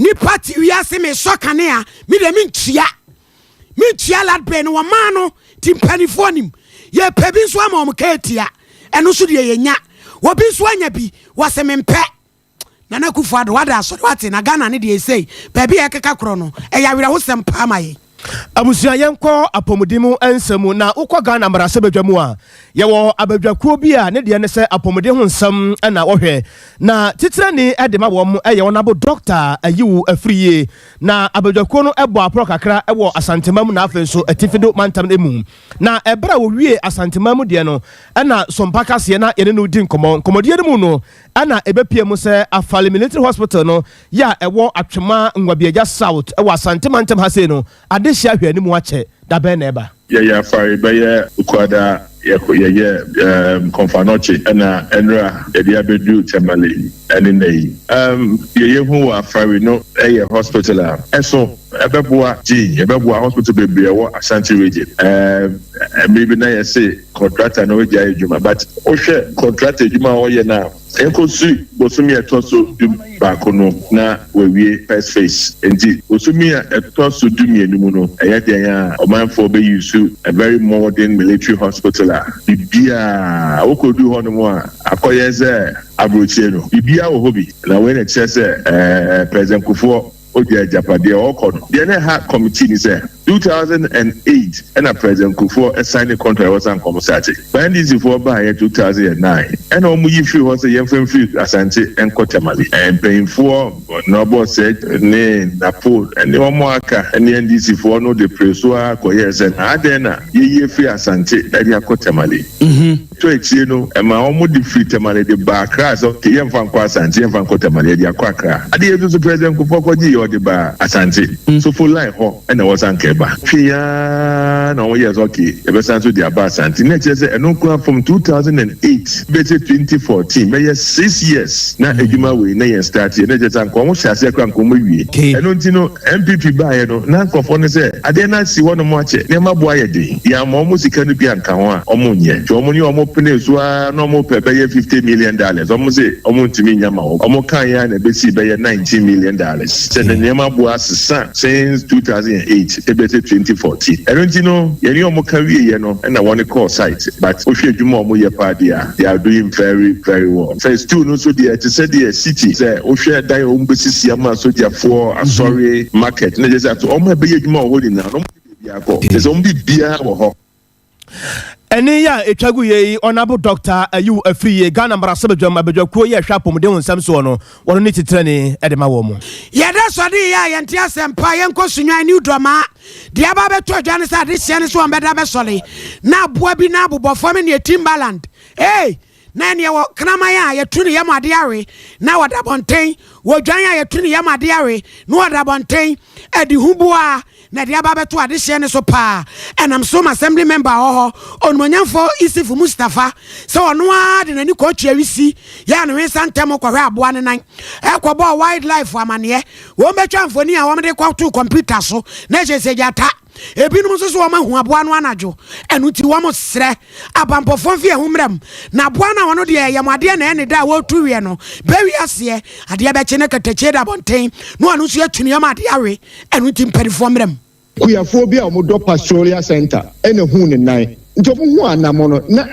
Nipa te wiase mesɔ kanea, me deɛ mentua, mentua light bill no. Wɔmaa no nti mpanimfoɔ nim yɛpɛ bi nso ama wɔn ka atia. Ɛno nso deɛ yɛnya wɔbi nso anya bi wɔsɛ mempɛ. Nana Akufo Addo wada asɔre wate na Ghana ne deɛ ɛsei baabi a ɛkeka korɔ no, ɛyɛ awerɛhosɛm paa ma yɛ. Abusua, yɛnkɔ apɔmuden mu nsɛm. Na wokɔ Ghana mmarahyɛbadwa mu a, yɛwɔ abadwakuo bi a ne deɛ ne sɛ apɔmuden ho nsɛm na wɔhwɛ, na titirani de ma wɔn yɛ wɔn abo Dɔkta Ayiwu Afiri. Na abadwakuo no bɔ aporɔ kakra wɔ Asantema mu na afei nso Atifido mantam no mu. Na ɛberɛ a wɔwie Asantema mu deɛ no, ɛna Sompa kaseɛ na yɛne no di nkɔmmɔ. Nkɔmmɔdeɛ no mu no, ɛna ɛbɛpie mu sɛ Afale Military Hospital no yɛ a ɛwɔ Atwema Nwabiagya South ɛwɔ Asante mantam ha sei no, adehyɛ ahwɛ anim akyɛ dabɛn na ɛba. Yɛyɛ Afare bɛyɛ Okuada, yɛyɛ Komfo Anokye, ɛna ɛnura yɛde abɛdu Tamale ɛne nna yi. Yɛyɛ hu wɔ Afare no, ɛyɛ hospital a ɛso ɛbɛboa gye ɛbɛboa hospital bebree ɛwɔ Ashanti Region. Mmiri bi na yɛse contractor no ogya adwuma, but wohwɛ contractor adwuma a ɔyɛ no a, nkosi bosomi a ɛtɔ so 11 no na wawie first phase. Nti bosomi a ɛtɔ so 12 mu no, ɛyɛ deɛn a ɔmanfoɔ bɛyi so a very modern military hospital a biribiaa wokɔdu hɔ nom a akɔyɛ sɛ aburokyire no, biribiaa wɔ hɔ bi. Na wei na kyerɛ sɛ President Kufuor ogya agyapadeɛ ɔkɔ no deɛ, ne ha committee ni sɛ 2008 ɛna President Kufuor ɛsign ne contract ɛwɔ san nkɔmɔ sate ba NDC foɔ baayɛ 2009, ɛna wɔn yi firi hɔ sɛ yɛmfa mfiri Asante nkɔ Tamale. Mpanyinfoɔ na ɔbɔ sɛ ne Napo ɛne wɔn aka ɛne NDC foɔ no de pere so a kɔyɛ sɛ na adɛn na yɛyi firi Asante ɛde akɔ Tamale. To akyire no, ɛma wɔn de firi Tamale de ba Akra sɛ okay, yɛmfa nkɔ Asante, yɛmfa nkɔ Tamale, yɛde akɔ Akra. Adeɛ yɛ nso President Kufuor kɔgye yɛ ɔde ba Asante Sofoline hɔ, ɛna wɔsan kɛ ba hwee na wɔn yɛ sɛ okay, yɛbɛsan so de aba Asante. Ne kyerɛ sɛ ɛno nkura from 2008 bɛsɛ 2014, bɛyɛ 6 years na adwuma wei na yɛn start yɛ. Ne kyerɛ sɛ nka wɔn hyɛ aseɛ kora nka wɔn awie. Ɛno nti no NPP baayɛ no, na nkurɔfoɔ no sɛ adeɛ no asi hɔ nom akyɛ, nneɛma boa yɛ den, yɛama wɔn sika no bi anka ho a wɔn nyɛ. Nti wɔn ne wɔn pene so ara na wɔn pɛ bɛyɛ $50 million, wɔn sɛ wɔn ntumi nya ma wɔn. Wɔn kan yɛ a na ebesi bɛyɛ $19 million sɛ ne nneɛma boa asesa since 2008 ebɛsɛ 2014. Ɛno nti no yɛne wɔn ka wie yɛ no, ɛna wɔn kɔɔ site. But wohwɛ adwuma a wɔn yɛ paa deɛ, they are doing very very well. Phase two no nso deɛ, te sɛ deɛ city sɛ wohwɛ dan a wɔn bɛsisi ama sogyafoɔ, asɔre, market, na kyerɛ sɛ ato wɔn a ɛbɛyɛ adwuma wɔ hɔ nyinaa no, wɔn de baabi akɔ kyerɛ sɛ wɔn bi biara wɔ hɔ. Ɛne yɛ a ɛtwa gu yɛ yi, Ɔnabo Dɔkta Ayiw Afiri yie, Ghana mmarahyɛbadwam abadwakuo yɛ ɛhwɛ apɔmuden ho nsɛm soɔ no, wɔno ne titirani ɛde ma wɔ mu. Yɛda sɔde yɛ a yɛnte asɛmpa. Yɛnkɔ Sunyani New Dormaa deɛ aba bɛtɔ adwa no sɛ adehyeɛ no so wɔn bɛda bɛsɔre na aboa bi na abobɔ fam ne Timberland ee, na ɛneɛ wɔ kraman a yɛtu ne yam ade awe na wɔda bɔnten, wɔdwan a yɛtu ne yam ade awe na wɔda bɔnten. Ɛde hu boa na ɛde aba bɛto adehyeɛ no so paa. Ɛnam so ma assembly member wɔ hɔ, Onumonyamfo Isifu Mustapha, sɛ ɔno ara de n'ani kɔɔtua wisi yɛ a ne nsa ntɛm kɔhwɛ aboa ne nan, ɛkɔbɔɔ wildlife amanneɛ. Wɔn bɛtwa mfoni a wɔn de kɔto computer so na ɛhyɛ sɛ gyata. Ebinom nso so wɔn ahu aboa no anadwo. Ɛno nti wɔn srɛ abampɔfoɔ mfi ɛho mmerɛm na aboa no a wɔn deɛ ɛyɛ mo adeɛ na ɛne da a wɔretu wiɛ no bɛwi aseɛ, adeɛ bɛkye ne katakyie da abɔnten na wɔn nso yɛtu nneɛma adeɛ awe. Ɛno nti mpanimfoɔ mmerɛm. Kuafoɔ bi a wɔdɔ pastoral center ɛna hu ne nan, nti wɔn hu anam no na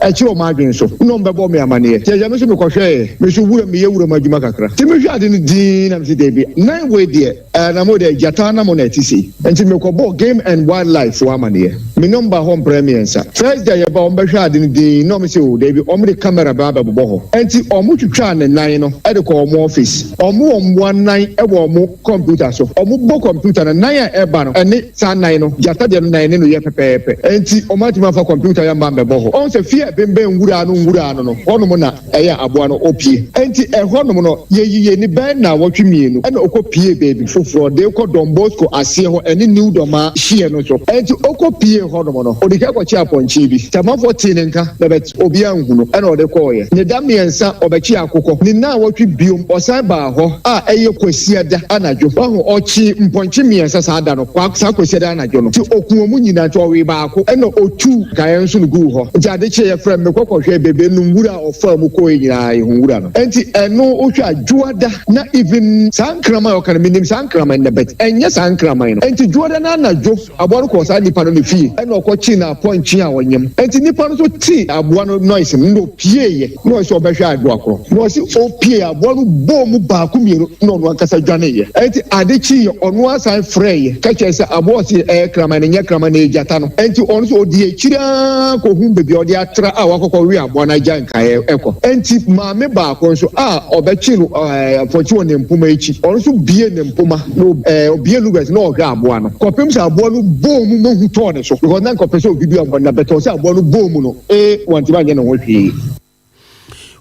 ɛkyerɛ wɔn adwene so na wɔn bɛbɔ me amaneɛ. Kyerɛ me nso mekɔhwɛɛ me so wura, meyɛ wura mu adwuma kakra, nti mehwɛ ade no dinn na mesi deebi, nan wei deɛ ɛnam deɛ gyata anam na ɛte sei. Nti mekɔbɔ Game and Wildlife foɔ amaneɛ. Me nɔmba hɔ mprɛ mmiɛnsa. First day yɛba, wɔn bɛhwɛ ade no dinn na wɔn sɛ o deebi, wɔn de camera bɛ abɛbobɔ hɔ. Nti wɔn twitwa ne nan no ɛde kɔ wɔn office. Wɔn wɔ mmoa nan ɛwɔ wɔn computer so. Wɔn bɔ computer no, nan a ɛba no ɛne saa nan no, gyata deɛ no nan ne no yɛ pɛpɛɛpɛ. Nti wɔn atumi afa computer yɛ mba mbɛbɔ hɔ. Wɔn sɛ fie a bɛnbɛn nwura no, nwura no hɔnom na ɛyɛ aboa no opie. Nti ɛhɔnom no yɛyi yɛ ni bɛn na wɔtwe mmienu, ɛna ɔkɔ pie beebi foforɔ de kɔ Don Bosco aseɛ hɔ ɛne New Dormaa hyeɛ no so. Nti ɔkɔ pie hɔnom no, ɔde ka kɔkye apɔnkye bi. Tamanfoɔ tee ne nka na bɛt obiara nhu no, ɛna ɔde kɔɔyɛ. Ne da mmiɛnsa ɔbɛkye akokɔ. Ne nan wɔtwe biom ɔsan baa hɔ a ɛyɛ Kwasiada anadwo. Wahu ɔkye mpɔnkye mmiɛnsa saa da no, saa Kwasiada anadwo no. Nti okun wɔn nyinaa, nti ɔwee baako, ɛna otu kaeɛ nso no guu hɔ. Nti ade kyeeɛ. yɛfrɛ me, mekɔ kɔhwɛɛ baabi no nwura a ɔfaa mu kɔɔɛ nyinaa yɛhu nwura no. Ɛnti ɛno wohwɛ a Dwoada na even saa nkraman a ɔka no menim saa nkraman no but ɛnyɛ saa nkraman no. Ɛnti Dwoada no anadwo aboa no kɔɔ saa nipa no ne fie ɛna ɔkɔ kyee no apɔnkye a ɔnyem. Ɛnti nipa no nso tee aboa no noise no na ɔpieeɛ na ɔse ɔbɛhwɛ aboa korɔ na ɔse ɔpieeɛ aboa no bɔɔ mu baako mmienu na ɔno ankasa dwaneeɛ. Ɛnti ade kyeeɛ ɔno ara san frɛeɛ ka kyerɛɛ sɛ aboa a ɔse ɛyɛ kraman no nyɛ kraman ɛyɛ gyata no. Ɛnti ɔno nso ɔdii akyire ara kɔhuu baabi a ɔde atra a wakɔkɔ we aboa no agya nkaeɛ kɔ. Ɛnti maame baako nso a ɔbɛkye no apɔnkye wɔ ne mpoma akyi, ɔno nso bue ne mpoma na ɔbue louvers na ɔhwɛ aboa no kɔpem sɛ aboa no bɔɔ mu ma hu tɔɔ ne so because na nka ɔpɛ sɛ ɔdwidwi aboa no na bɛtɛ ɔsɛ aboa no bɔɔ mu no ee wantumi anyɛ ne ho hwee.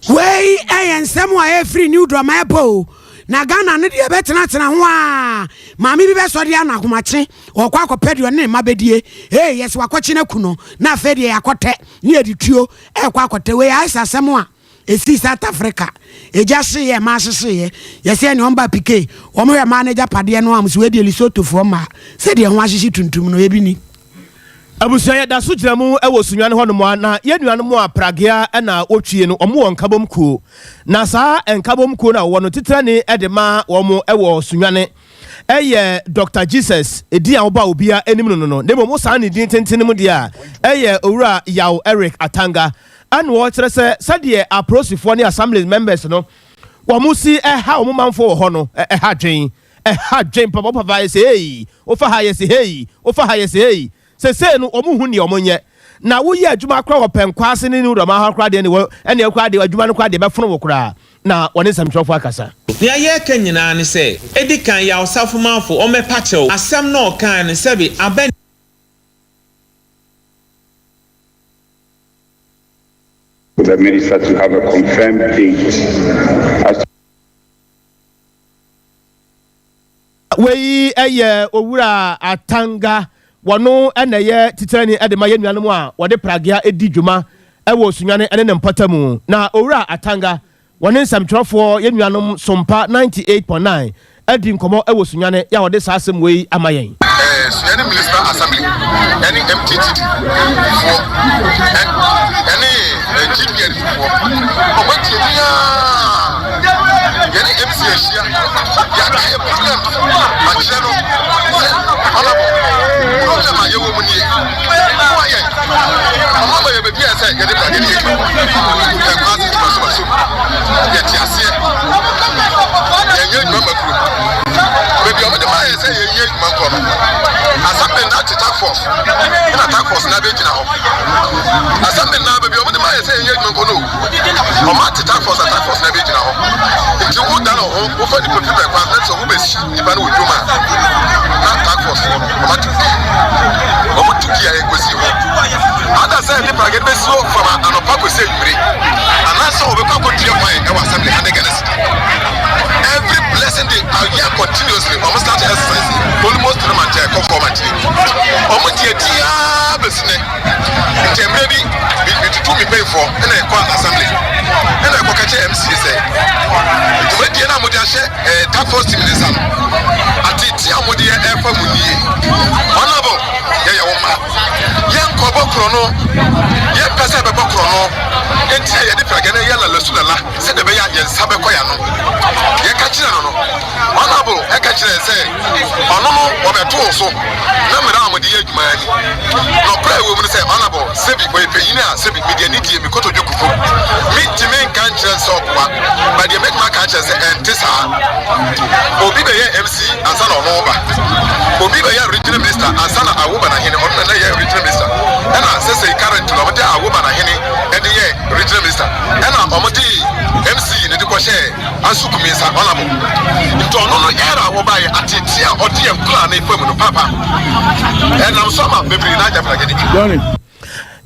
Wei ɛyɛ nsɛm a ɛfiri New Drama ɛbɔ o. Na Ghana no deɛ ɛbɛtenatena ho a maame bi bɛsɔ deɛ anahomakye ɔkɔ akɔpɛ deɛ ɔne ne mma bɛdie. Ee yɛsɛ wakɔkye no aku no na afei deɛ yɛakɔtɛ ne yɛde tuo ɛkɔ akɔtɛ. Wei ayɛ sɛ asɛm a ɛsii South Africa. Egya hyeeɛ mmaa hyehyeeɛ. Yɛsɛ ɛne wɔn ba PK. Wɔn hwɛ mmaa no agyapadeɛ no a wɔn sɛ wei deɛ Lesothofoɔ mmaa sɛdeɛ ho ahyehye tuntum no ebi ni. Abusua yɛda so gyina mu wɔ Sunyani hɔnom a na yɛn nuanom a Pragea na wotwie no wɔn wɔ nkabom kuo. Na saa nkabom kuo no a wɔwɔ no titrani de ma wɔn wɔ Sunyani yɛ Doctor Jesus, edin a wɔbɔ a obiara anim no no no, na mmom wosan ne din tenten no mu deɛ a ɛyɛ Owura Yaw Eric Atanga. Ɛna wɔkyerɛ sɛ sɛdeɛ apolisifoɔ ne Assembly members no wɔn si ha wɔn manfoɔ wɔ hɔ no ɛha dwen. Ɛha dwen papapapa yɛ sɛ ei, wofa ha yɛ sɛ hei, wofa ha yɛ sɛ hei. Sesei no wɔn hu nea wɔn nyɛ. Na woyɛ adwuma koraa wɔ Pɛnkwaase ne New Dɔmaa hɔ koraa deɛ ne wɔ ɛneɛ koraa deɛ adwuma no koraa deɛ ɛbɛfono wo koraa. Na wɔne nsɛmtwerɛfoɔ akasa. Nea yɛreka nyinaa ne sɛ, edi kan, Yaw Safomanfo, ɔmmɛpa kyɛw. Asɛm no a ɔkae no, sɛbe abɛ. The minister to have a confirmed date as to. Wei yɛ Owura Atanga, wɔno na ɛyɛ titenani de ma yɛn nuanom a wɔde pragea di dwuma wɔ Sunyani ne ne mpɔtamu. Na Owura Atanga, wɔne nsɛmtwerɛfoɔ yɛn nuanom Sompa 98.9 adi nkɔmmɔ wɔ Sunyani yɛ a wɔde saa asɛm wei ama yɛn. Sunyani Municipal Assembly ne MTTD foɔ ɛne GPN foɔ wɔn atie ni aa yɛne MC ahyia yɛaka yɛ problem akyerɛ no sɛ honorable problem a yɛwɔ mu nie boa yɛn ɔmo ama yɛ baabi a sɛ yɛde brade ne yɛ adwuma ɛkwan ase tuma so ma so yɛte aseɛ yɛnyɛ adwuma ma kuro baabi a ɔmo de ma yɛ sɛ yɛnyɛ adwuma nkɔ no assembly na te task force ɛna task force na abɛgyina hɔ assembly na baabi a ɔmo de ma yɛ sɛ yɛnyɛ adwuma nkɔ no ɔmo ate task force na task force na abɛgyina hɔ nti wo da no ho wofa nipa fi bɛkɔ na sɛ wobɛsi nipa no wɔ dwom a na task force foɔ no ɔmo ato kii ɔmo to kii a yɛkɔsi hɔ ada sɛ nipa yɛde bɛsi hɔ from anɔpa kɔsi anwummere anaasɛ wɔbɛkɔ akɔtua fine ɛwɔ assembly 100 Ghana cedi every blessing day ayɛ continuously ɔmo start exercise almost 3 months ɛkɔ 4 months ni ɔmo di akyi aa bɛsi nɛ. Nti mmerɛ bi metutu me mpanyinfoɔ ɛna ɛkɔ assembly ɛna ɛkɔ kɛkyɛ MC sɛ dwumadie no a mode ahyɛ ɛɛ task force team ne nsa no atete a mode ɛfa mu nie. Honorable, yɛyɛ wo mma, yɛnkɔbɔ korɔ no, yɛmpɛ sɛ ɛbɛbɔ korɔ no, nti a yɛde pragɛ no yɛ lalasu lala sɛdeɛ ɛbɛyɛ a yɛn nsa bɛkɔ yɛn ano. Yɛka kyerɛ no no, honorable ɛka kyerɛ sɛ ɔno no wɔbɛtoo so na mmerɛ a wɔde yɛ adwuma ni. Nɔkorɛ a ɛwɔ mu no sɛ honorable sɛbi ɔyɛ panyin a sɛbi mede anidie mekotodwe kufu mentumi nka nkyerɛ sɛ ɔboa ba deɛ mɛtumi aka akyerɛ sɛ ɛnte saa. Obi bɛyɛ MC ansa na ɔno ba, obi bɛyɛ regional minister ansa na Awoba Nahene, ɔno na na yɛ regional minister, ɛna sɛsɛi current no ɔmode Awoba Nahene ɛde yɛ regional minister, ɛna ɔmode MC ne de kɔhyɛ Asukumi nsa honorable. Nti ɔno no era a wɔbaeɛ atete a ɔde yɛn kora ne fa mu no papa ɛnam so ama bebree na agya pragya.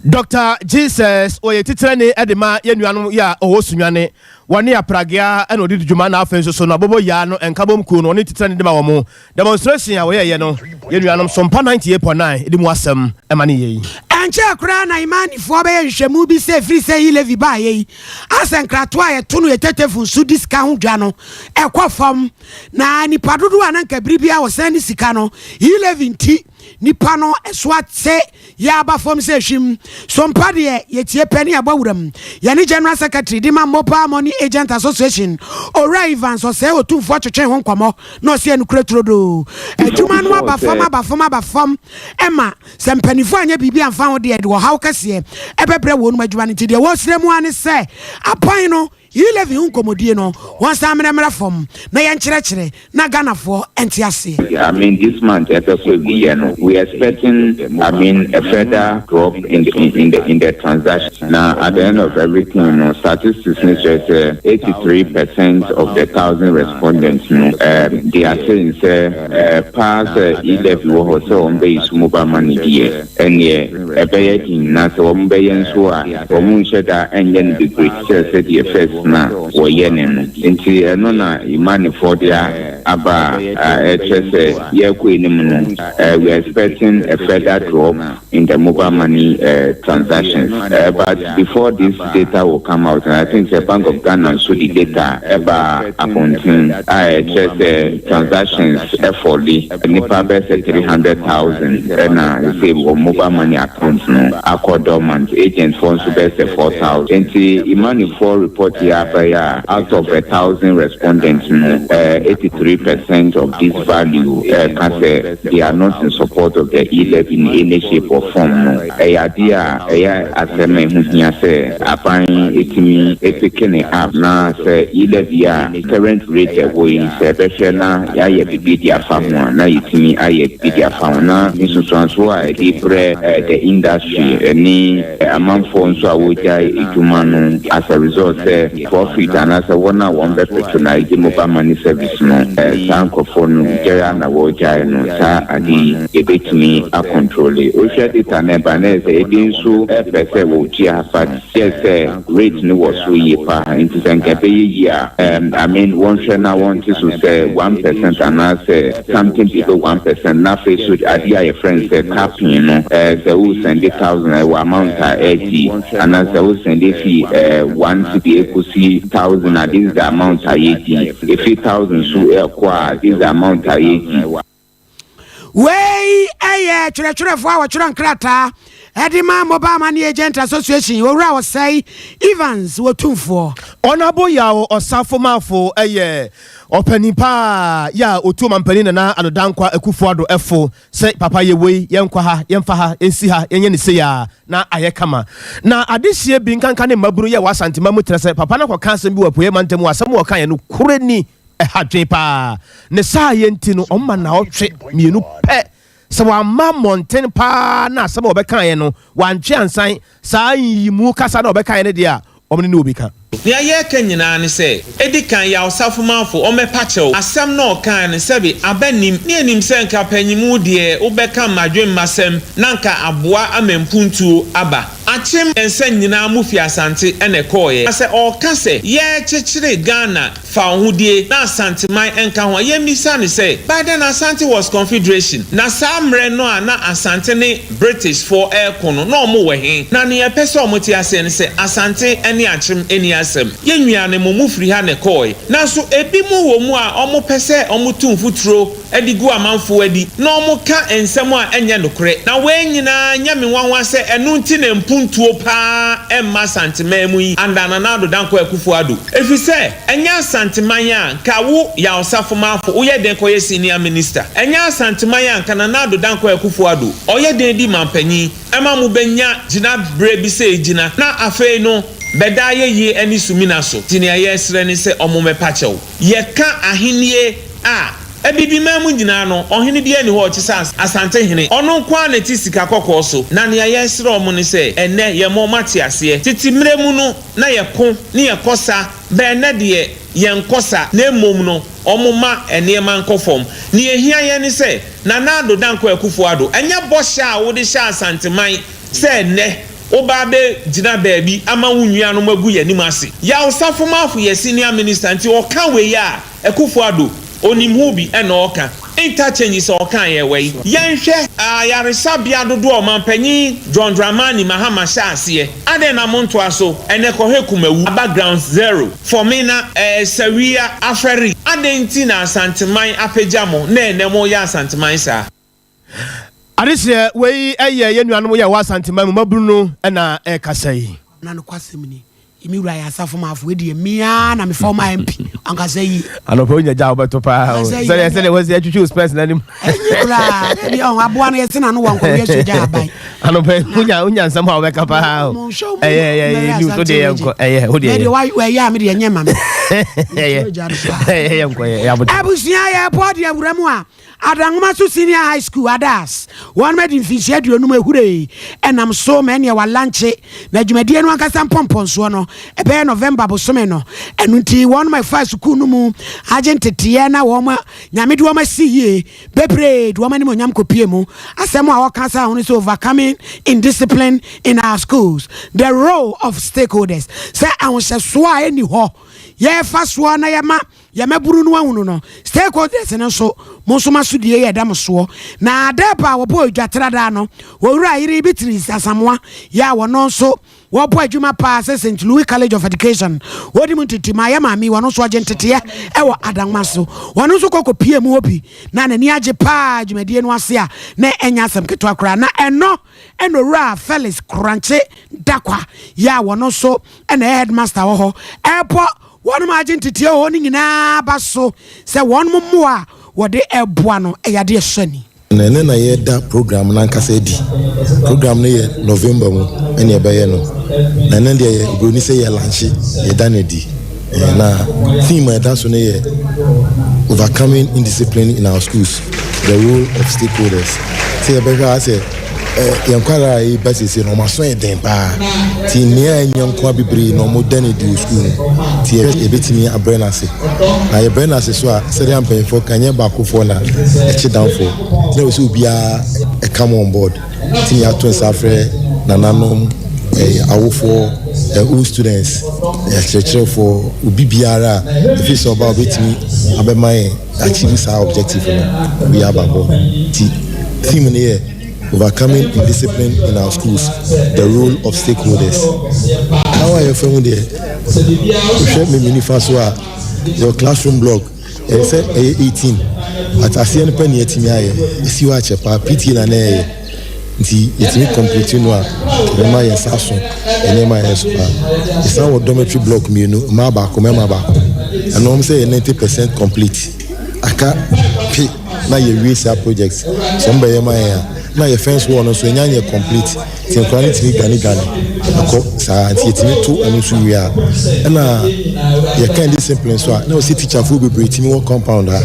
Dr. Jesus ɔyɛ titirani de ma yɛn nuanom yɛ a ɔwɔ Sunyani. Wɔne Apragea na ɔde di dwuma na afei nso so no Abobo Yaa no Nkabom Kuo no ɔne titirani de ma wɔn. Demonstration a wɔyɛeɛ no yɛn nuanom Sompa 98.9 de mu asɛm ma ne yei. Ɛnkyɛɛ koraa na Imanifoɔ bɛyɛ nhwehwɛmu bi sɛ ɛfiri sɛ E-Levy baeɛ yi, asɛ nkratoɔ a yɛto no yɛ tetefon so di sika ho dwa no ɛkɔ fam, na nnipa dodoɔ a na anka bere biara wɔsan de sika no, E-Levy nti. Nipa no so ate yɛ aba fam sɛ hwim. So mpa deɛ yɛtie pɛ ne yɛabɔ wuram. Yɛne General Secretary de ma Mobile Money Agent Association, Owura Evans Osei Otumfoɔ twetwee ho nkɔmmɔ na ɔse ɛnokorɛ turodoo. Adwuma no aba fam aba fam aba fam ma sɛ mpaninfoɔ anyɛ biribi amfa ho deɛ ɛde ɔhaw kɛseɛ ɛbɛbrɛ wɔnom adwuma no nti deɛ wɔresrɛ mu ara ne sɛ aban no E-levy ho nkɔmmɔdie no, wɔnsan mmrɛ mmra fam na yɛnkyerɛkyerɛ na Ghanafoɔ nte aseɛ. I mean this month ɛbɛkɔ awieɛ no we expecting I mean a further drop in the in the in the transaction na at the end of everything no statistics no kyerɛ sɛ 83 percent of the 1,000 respondents no they are saying sɛ paa sɛ e-levy wɔ hɔ sɛ wɔn bɛyi so mobile money deɛ, ɛneɛ ɛbɛyɛ den, na sɛ wɔn bɛyɛ nso a, wɔn nhyɛ da ɛnyɛ no bebree te sɛ sɛdeɛ first na wɔyɛ ne no. Nti ɛno na imanifoɔ de aba a ɛkyerɛ sɛ yɛrekɔ anim no, we are expecting a further drop in the mobile money transactions. But before this data will come out, and I think the Bank of Ghana nso the data ɛba abɔnten a ɛkyerɛ sɛ transactions ɛfall nipa bɛyɛ sɛ 300,000, ɛna sɛ wɔ mobile money account no akɔ dormant, agent foɔ nso bɛyɛ sɛ 4,000. Nti imanifoɔ report yi aba yi a, out of 1,000 respondents no, 83% of this value ka sɛ they are not in support of the e-levy in any shape or form no, ɛyɛ adeɛ a ɛyɛ asɛm a ɛho hia sɛ aban etumi epick ne up, na sɛ e-levy a current rate ɛwɔ yi, sɛ ɛbɛhwɛ na yɛayɛ biribi de afa ho a, na yɛtumi ayɛ biribi de afa ho, na nsusuansoɔ a ɛde brɛ the industry ɛne amanfoɔ nso a wɔgya edwuma no as a result sɛ profit anaasɛ wɔn a wɔn bɛ patronize mobile money service no, saa nkurɔfoɔ no gyɛre a na wɔregyae no, saa ade yi yɛbɛtumi acontrol. Wohwɛ data no ɛba na sɛ ebi nso ɛpɛ sɛ wɔtua, but kyɛ sɛ rate no wɔ so yie paa, nti sɛ nka ɛbɛyɛ yie a, I mean, wɔnhwɛ na wɔnte so sɛ 1% anaasɛ something below 1%. Na afei so adeɛ a yɛfrɛ no sɛ capping no, sɛ wo send 1,000, ɛwɔ amount a ɛdi, anaasɛ wo send fi 1 cedi ekosi 1,000 a, this is the amount a yɛdi, efi 1,000 so ɛkɔ a, this is the amount a yɛdi. Wei ɛyɛ twerɛtwerɛfoɔ a wɔtwerɛ nkrataa ɛde ma Mobile Money Agent Association, Owura Wɔsɛe Evans Wɔtumfoɔ. Honourable Yaw Ɔsafo Maafo ɛyɛ ɔpanin paa yɛ a otu ɔmampanin Nana Addo Dankwa Akufo Addo ɛfo sɛ papa yɛ wei, yɛnkɔ ha, yɛmfa ha, yɛnsi ha, yɛnyɛ ne se a na ayɛ kama. Na adehyie bi nkanka ne mmabunu yɛ wɔ Asantema mu kyerɛ sɛ papa no kɔka asɛm bi wɔ Apueɛ mantam mu. Asɛm wɔ ɔka yɛ no kure ni, ɛha dwen paa ne saa yɛ nti no, ɔma na ɔtwe mmienu pɛ sɛ wamma mmɔnten paa na asɛm a ɔbɛkaeɛ no wantwe ansan saa nyiyimu kasa na ɔbɛkaeɛ no deɛ a ɔmo ne ne obi ka. Nea yɛreka nyinaa ne sɛ, ɛdi kan, Yaw Safomanfo ɔmmɛpa kyɛw. Asɛm na ɔkaa no, sɛbe aba nim ne anim sɛ nka panyimu deɛ wobɛka mmadwemmasɛm na nka aboa ama mpuntuo aba. Akyem nsa nyinaa mu fi Asante ɛna ɛkɔɔeɛ, na sɛ ɔreka sɛ yɛrekyekyere Ghana fa ahodie na Asanteman nka ho a, yɛmmisa ne sɛ, by then Asante was confederation, na saa mmerɛ no a na Asante ne British foɔ ɛreko no, na ɔmo wɔ he? Na nea ɛpɛ sɛ ɔmo te aseɛ ne sɛ Asante ne Akyem ani asɛm, yɛn nua mo mu firi ha ne kɔɔe, nanso ebi mu wɔ mu a ɔmo pɛ sɛ ɔmo tu mfuturo de gu amanfoɔ adi na ɔmo ka nsɛm a ɛnyɛ nokorɛ. Na wɔn nyinaa nyɛ me nwanwa sɛ ɛno nti na mpuntuo paa ɛmma Asanteman mu yi under Nana Addo Dankwa Akufo Addo, ɛfiri sɛ ɛnyɛ Asanteman a nka wo Yaw Safomafo woyɛ den kɔyɛ senior minister, ɛnyɛ Asanteman a nka Nana Addo Dankwa Akufo Addo ɔyɛ den di mampanyin ɛma mo bɛnya gyina berɛ bi sɛ gyina na afei no bɛda ayɛ yie ne sumina so. Nti nea yɛresrɛ ne sɛ ɔmo mɛpa kyɛw. Yɛka ahennie a abibiman mu nyinaa no, ɔhene bi ani hɔ ɔkye sɛ Asante hene. Ɔno nko ara na ti sika kɔkɔɔ so. Na nea yɛresrɛ ɔmo ne sɛ ɛnɛ yɛma ɔmo ate aseɛ, tete mmerɛ mu no na yɛko ne yɛkɔ sa bɛn, nɛ deɛ yɛnkɔ sa, na mmom no ɔmo ma nneɛma nkɔ fam. Nea ehia yɛn ne sɛ Nana Addo Dankwa Akufo Addo, ɛnyɛ bɔhyɛ a wode hyɛ Asanteman sɛ nnɛ woba abɛgyina baabi ama wo nuanom agu yɛn anim ase. Yaw Safomafo yɛ senior minister, nti ɔka wei a Akufo Addo onim ho bi ɛna ɔka interchange sɛ ɔka yɛ wei. Yɛnhwɛ ayaresabea dodoɔ a ɔmanpanyin John Dramani Mahama hyɛ aseɛ adɛn na montoa so? Ɛnɛ kɔhwɛ Kumawu, aba ground zero. Fomena, Sawia, Afɛri, adɛn nti na Asanteman apagya mo na ɛnɛ mo yɛ Asanteman saa? Adehyeɛ, wei yɛ yɛn nuanom yɛ ɛwɔ Asanteman mu mmabunu no na ɛrekasa yi. Na nokwasɛm ni, me wura yɛ asafo maafo, wei deɛ me ara na me former MP, ankasa yie. Anɔpa wonya gya a wobɛto paa o. Ankasa yie. Sɛdeɛ sɛdeɛ wɔsi atwitwi wo spɛs n'anim. Ɛnye koraa, dabi ɔho aboa no yɛse n'ano wɔ nkɔwe asu gya aban. Anɔpa yi wonya wonya nsɛm a wobɛka paa o. Mo nhwɛ wo mu Ɛyɛ ɛyɛ mmɛrɛ ɛyɛ news wo Asante deɛ region. yɛnkɔ ɛyɛ wo deɛ Mɛ yɛ. deɛ wa ɛyɛ a me deɛ ɛnyɛ ma me. Ɛyɛ Mesuro gya no paa. ɛyɛ yɛnkɔ yɛ yɛ abotire. Abusua yɛbɔ deɛ wura mu a Adanwoma so Senior High School, ADAS, wɔnom adi mfinhyia aduonum ahurei ɛnam so ma ɛneɛ wɔalankye na dwumadie no ankasa mpɔmpɔnsoɔ no ɛbɛyɛ November bosome no. Ɛno nti wɔnom a ɛfaa sukuu no mu agye nteteɛ na wɔn Nyame de wɔn asi yie bebree de wɔn animuonyam kɔpie mu. Asɛm a wɔka saa ho no sɛ Overcoming Indiscipline in Our Schools, The Role of Stakeholders, sɛ ahohyɛsoɔ a ɛnni hɔ yɛfa soɔ na yɛma Yɛ mmabunu no ahunu no, stakeholders no nso, mo nso mo asodie yɛ ɛda mo soɔ. Na Adepa a wɔbɔɔ dwa tradaa no, Owura yere Beatrice Asamoah yɛ a wɔno nso wɔbɔ adwuma paa sɛ St. Louis College of Education, wɔdi mu ntete ma yɛ maame yi, wɔno nso ɔgye nteteɛ wɔ Adangma so. Wɔno nso kɔ kɔpie mu hɔ bi na n'ani agye paa dwumadie no ase a na ɛnyɛ asɛm ketewa koraa. Na ɛno ɛna Owura Felix Korankye Dakwa yɛ a wɔno nso ɛna ɛyɛ headmaster wɔ hɔ ɛrebɔ Wɔnom agye nteteɛ wɔ hɔ no nyinaa ba so sɛ wɔnom mmoa a wɔde reboa no yɛ adeɛ ɛsɔ ani. Na ɛnnɛ na yɛreda program no ankasa adi. Program no yɛ November mu ɛna yɛbɛyɛ no. Na ɛnnɛ deɛ yɛ oburoni sɛ yɛ lankye, yɛda no adi. Eh, na theme a ɛda so no yɛ Overcoming Indiscipline in Our Schools, The Role of Stakeholders. Sɛ yɛbɛhwɛ a sɛ Yɛn nkwadaa a yɛba seesei no, wɔn aso yɛ den paa. Nti nea ɛnyɛ nko bebree na wɔda no adi wɔ sukuu mu. Nti yɛbɛtumi abrɛ no ase. Na yɛbrɛ no ase so a, sɛdeɛ mpanyinfoɔ ka, nyɛ baakofoɔ na ɛkye danfoɔ. Nti na ɛwɔ sɛ obiara come on board. Nti na yɛato nsa afrɛ nananom, awofoɔ, old students, akyerɛkyerɛfoɔ, obi biara a ɛfiri sɛ ɔba a ɔbɛtumi abɛma yɛn achieve saa objective no, obiara aba board. Nti theme no yɛ Overcoming Indiscipline in Our Schools, The Role of Stakeholders. Haw a yɛfa mu deɛ, wohwɛ me me nifa so a, yɛwɔ classroom block, ɛyɛ sɛ ɛyɛ 18, but aseɛ no pɛ ne yɛatumi ayɛ, ɛsi hɔ akyɛ paa, PTA na na ɛyɛ, nti yɛtumi complete no a, ɛbɛma yɛn nsa aso nneɛma a ɛyɛ so paa. Yɛsan wɔ dormitory block mmienu, mmaa baako, mmarima baako, ɛno wɔn sɛ yɛ 90 percent complete, aka pe. na yɛwie saa project sɛ ɔmo bɛyɛ ma yɛn a na yɛ fence wall no nso ɛnya nyɛ complete nti nkwadaa no tumi dwane dwane ɛkɔ saa nti yɛtumi to ɛno nso wie a ɛna yɛka discipline nso a na ɔsɛ teacherfoɔ bebree tumi wɔ compound ha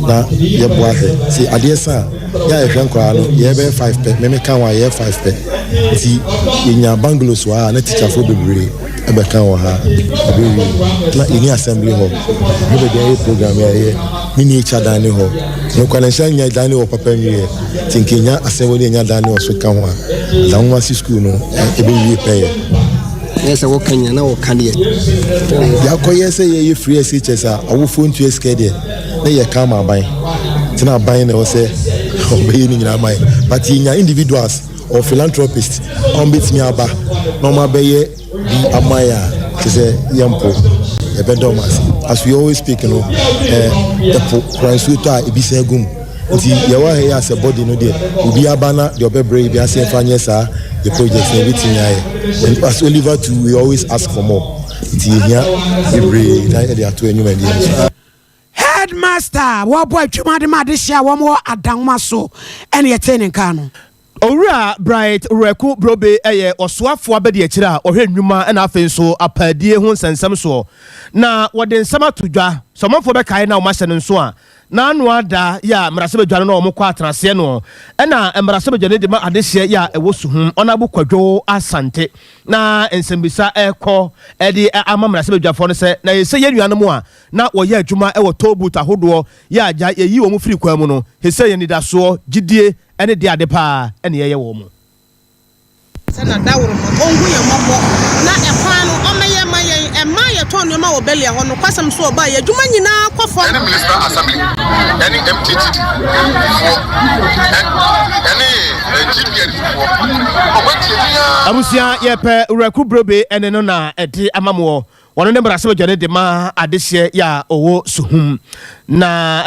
na yɛboa hwɛ sɛ adeɛ sa a yɛ a yɛhwɛ nkwadaa no yɛbɛyɛ five pɛ mɛmɛ ka ho a yɛyɛ five pɛ nti yɛnya bungalows wɔ ha na teacherfoɔ bebree ɛbɛka wɔ ha ɛbɛwie na yɛni assembly hall ne baabi a yɛyɛ program yɛ yɛ ne ni ekya dan ne hɔ nokwa ne nhyɛ nya dan ne hɔ papa nwie nti nka nya assembly ne nya dan ne hɔ so ka ho a Adanwomase school no ɛbɛwie pɛyɛ. Ɛyɛ sɛ wɔka nyina na wɔka deɛ. Yɛakɔyɛ sɛ yɛyɛ free SHS a awofoɔ ntua sika deɛ na yɛka ama aban nti na aban na ɛwɔ sɛ ɔbɛyɛ ne nyinaa ma yɛ but yɛnya individuals or philanthropist a wɔbɛtumi aba na wɔn abɛyɛ bi ama yɛ a kyerɛ sɛ yɛmpo yɛbɛda wɔn ase as we always speak no ɛɛ ɛpo kora nsuo tɔ a ebi san gu mu nti yɛwɔ ha yi asɛ body no deɛ obi aba na deɛ ɔbɛbrɛ yi bi ase yɛmfa nyɛ saa yɛ project na ebɛtumi ayɛ and as Oliver too we always ask for more nti yɛhia bebree na yɛde ato anwumadie no so. Headmaster a wɔbɔ adwuma de ma adehye a wɔwɔ Adanwoma so ne yɛtee ne nka no. Owura Bright Wereko Brobe yɛ ɔsoafoɔ abadiakyire a ɔhwɛ nnwuma na afei nso apaadie ho nsɛnsɛm soɔ. Na wɔde nsɛm ato dwa, sɛ ɔmanfoɔ bɛkae na wɔahyɛ no nso a, n'ano ada yɛ a mmarahyɛbadwa no na wɔkɔ atenaseɛ no ɛna mmarahyɛbadwa no de ma adehyeɛ yɛ a ɛwɔ Suhum, Ɔnabo Kwadwo Asante. Na nsɛmbisa ɛrekɔ de ama mmarahyɛbadwafoɔ no sɛ, na ɛsɛ yɛn nuanom a na wɔyɛ adwuma wɔ toll booth ahodoɔ yɛ a gya yɛyi wɔn firi kwan mu no, hesɛ yɛn anidasoɔ, gyidie ne deɛ ade paa na yɛyɛ wɔn. Sɛ na daworo no, ɔnhu yɛn mmɔbɔ na ɛkwan no ɔmmɛyɛ mma yɛn. Ɛmaa yɛtɔn nneɛma wɔ Belia hɔ. Nokwasɛm nso ɔbaa yɛn adwuma nyinaa kɔ fam. Ɛne Municipal Assembly ɛne MTTD foɔ ɛne GPN foɔ ɔmo atie me aa. Abusua yɛpɛ Wuraku Brobe ɛne no na ɛde ama moɔ. Wɔno ne mmarahyɛbadwa no de ma adehyeɛ yɛ a ɔwɔ Suhum. Na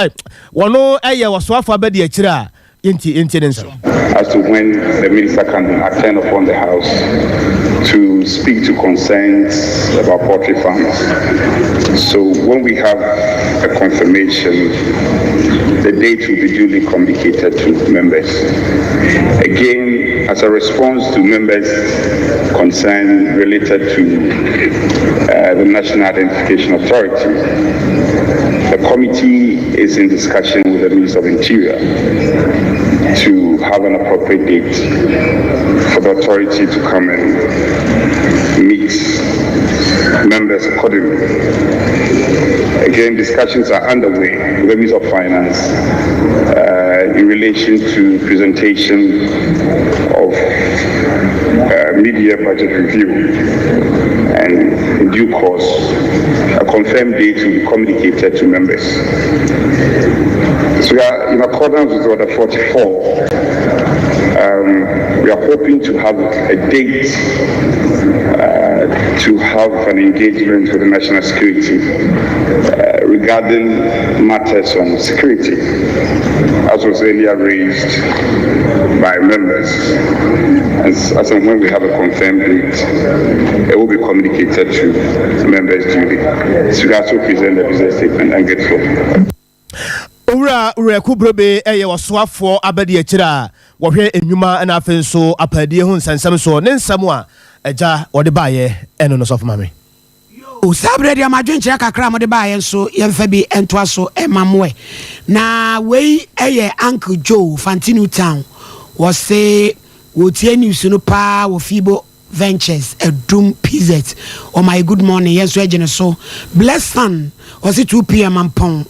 wɔno yɛ ɔsoafoɔ abadiakyire a. Yɛntie yɛntie ne nsɛm. As to when the minister can attend upon the house to speak to concerns about poultry farms. So when we have a confirmation, the date will be duly communicated to members. Again, as a response to members' concern related to uh, the National Identification Authority, the committee is in discussion with the Minister of Interior to have an appropriate date for the authority to come and meet members accordingly. Again, discussions are underway with the Minister of Finance uh, in relation to presentation of uh, mid-year budget review. And in due course, a confirmed date will be communicated to members. So we are in accordance with Order 44. Um, we are hoping to have a date uh, to have an engagement with the national security uh, regarding matters on security, as was earlier raised by members. As, as and when we have a confirmed date, it will be communicated to members duly. So we also present the business statement and get floor. Owura Werɛko Brobe yɛ ɔsoafoɔ abadiakyire a wɔhwɛ nnwuma na afei nso apaadie ho nsɛnsɛm soɔ. Ne nsɛm a agya wɔde baeɛ ɛno no sɔfo mame. Yoo, saa berɛ deɛ mo adwenkyerɛ kakra a mode baeɛ nso yɛmfa bi ntoa so ma mo ɛ. Na wei yɛ Uncle Joe, Fante New Town, wɔse wɔtie news no paa wɔ Fibo Ventures Adum PZ ɔma yɛ good morning yɛn nso ɛgye ne so. Bless Son ɔse 2 pm ampɔn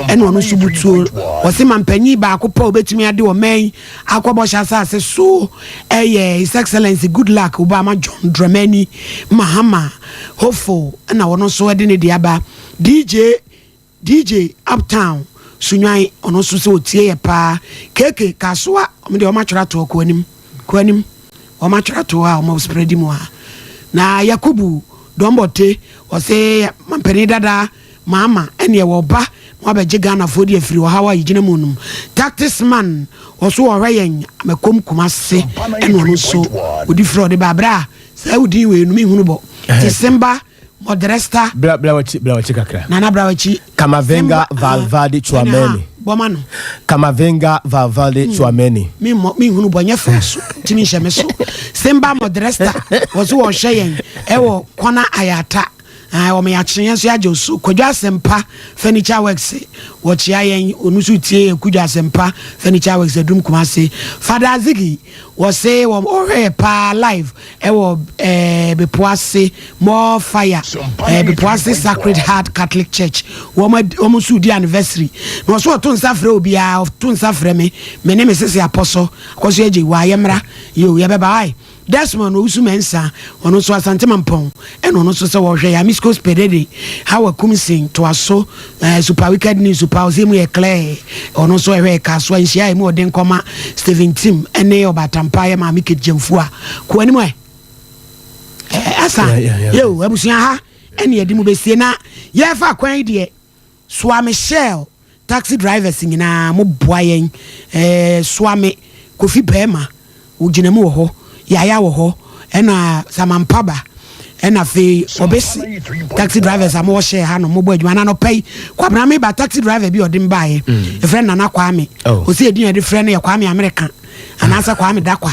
ɛna ɔno nso butuo ɔse mampanyin baako pɛ obetumi ade ɔman yi akɔ bɔhyɛ asase so ɛyɛ His Excellency Goodluck Obama John Dramani Mahama Hopeful ɛna ɔno nso ɛde ne deɛ aba. DJ DJ Uptown Sunwan ɔno nso sɛ ɔtie yɛ paa. KK Kasoa ɔmo deɛ ɔmo atwerɛ ato hɔ kɔ anim kɔ anim ɔmo atwerɛ ato hɔ a ɔmo spreadi mu a na Yakubu Dɔmbɔte ɔse mampanin dada Mahama ɛneɛ wɔba na wabɛgye Ghanafoɔ de afiri ɔhaw a yɛgyina mu nom. Tactics man ɔso ɔhwɛ yɛn Amakom Kumase ɛna ɔno nso ɔdi frɛ ɔde ba berɛ a saa wodin wei no menhunu bɔ te Simba Modresta. Bra bra wakyi bra wakyi kakra. Nana bra wakyi. Camavinga Valverde Tchouameni. Bɔma no. Camavinga Valverde hmm. Tchouameni. Mi mmɔ mi nhunu bɔ nyɛ fɛn so timi nhyɛ mi so. Simba Modresta wɔso wɔhwɛ yɛn ɛwɔ kɔna ayata. Wɔn yɛakye yɛn nso yɛagye so. Kwadwo Asɛmpa Furniture Works wɔkyea yɛn ɔno nso tie yɛn Kwadwo Asɛmpa Furniture Works Adum Kumase. Fada Azigi wɔse wɔn ɔhwɛ yɛ paa live ɛwɔ ɛɛ Bepoase More Fire ɛɛ Bepoase Sacred Heart Catholic Church wɔn wɔn nso di anniversary na ɔso ɔto nsa frɛ obiara ɔto nsa frɛ me me ne me sese apɔsɔ akɔso agye wɔ ayɛmra yo yɛbɛba ayi Desmond Owusu Mensah ɔno nso Asante Mampɔn ɛna ɔno nso sɛ wɔhwɛ yɛ Amiscos Pedede Hawa Kumsin toaso ɛɛ Super Wicked News Super ɔsɛ emu yɛ clear ɔno nso ɛhwɛ Kasoa nhyia emu ɔden kɔma Stephen Tim ɛne Ɔbaatampa yɛ Maame Kate Gyamfua kɔ anim ɛ asa yeo abusua ha ɛne yɛde mu bɛsie na yɛfa kwan yi deɛ Soa me Shell taxi drivers nyinaa mo boa yɛn eh, soa me Kofi Bɛɛma wo gyina mu wɔ hɔ Yaya wɔ hɔ ɛna Samampaba ɛna afei ɔbɛsi taxi drivers a mowɔ Shell ha no mobɔ adwuma na anɔpa yi Kwabena me ba taxi driver bi ɔde me baeɛ mm. ɛfrɛ Nana Kwame oh. ɔsi edin a yɛde frɛ no yɛ Kwame Amerika anaasɛ Kwame Dakwa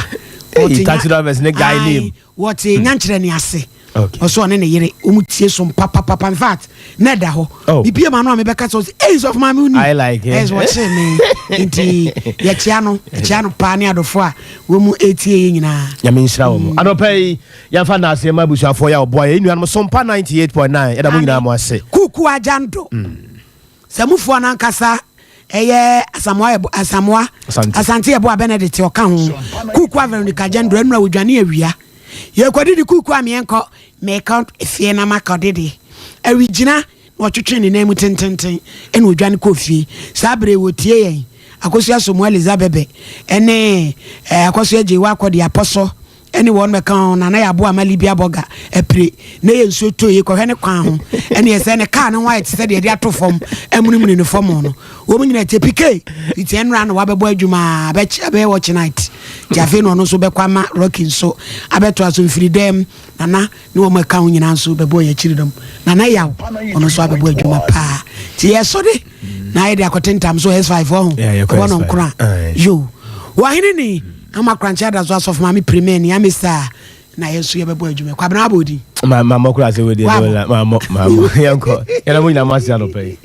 taxi drivers ne guy name Wɔte nyankyerɛ ne ase. Ɔsɛ ɔne ne yere wɔn tie som papapapa in fact na ɛda hɔ. Oh. Bibie ma no a mebɛka sɛ ɔsɛ ei sɔfo maame woni. I like it. Ɛsɛ wɔkyee me nti yɛkyea no yɛkyea no paa ne adɔfo a wɔn mu etie yɛ nyinaa. Nyame nhyira wɔn. Mm. Anɔpa yi yɛmfa nnaase ma abusuafoɔ yɛ a ɔboa yɛ nnuanom Sompa 98.9 yɛda mo nyinaa mo ase. Kuku agyando. Mm. Samufoɔ no ankasa ɛyɛ Asamoah Yɛbo Asamoah Asante Yɛboa Benedict ɔka ho Kuukua Veronica Jendro ɛnura wɔdwane awia yɛkɔdidi Kuukua meɛnkɔ mekɔ fie na makɔdidi awigyina na ɔtwetwe ne nan mu tententen ɛna ɔdwane kɔɔ fie saa bere wɔtie yɛn Akosua Somoa Elizabebe ɛne eh, Akosua Gyewa Akɔde Apɔsɔ. Ɛne wɔn mɛka ho na na yɛaboa ama Libya bɔga apire na yɛ nsuo tɔ yi kɔhwɛ ne kwan ho ɛne ɛsɛ ne kaa ne ho ayɛ te sɛ deɛ yɛde ato fam amunimuni ne fam no wɔn nyinaa te pike nti ɛnora na wabɛbɔ adwuma abɛkye abɛyɛ watch night nti afei na ɔno nso bɛkɔ ama Rocky nso abɛto aso mfiri dɛm nana ne wɔn ɛka ho nyinaa nso bɛbɔ yɛn akyiri dɔm nana yaw ɔno nso abɛbɔ adwuma paa nti yɛsɔ de na ayɛ de akɔtentam so S5 ɔho ɛwɔ no nkora yo wɔhene ni Ama korankye ada so asɔfo maame pirime ni ame saa na yɛn nso yɛbɛbɔ adwuma kwabena abɔ odin. Ma ma mɔ kura ase wo deɛ ma mɔ ma mɔ yɛn kɔ yɛn na mo nyinaa mo ase anɔpɛ yi.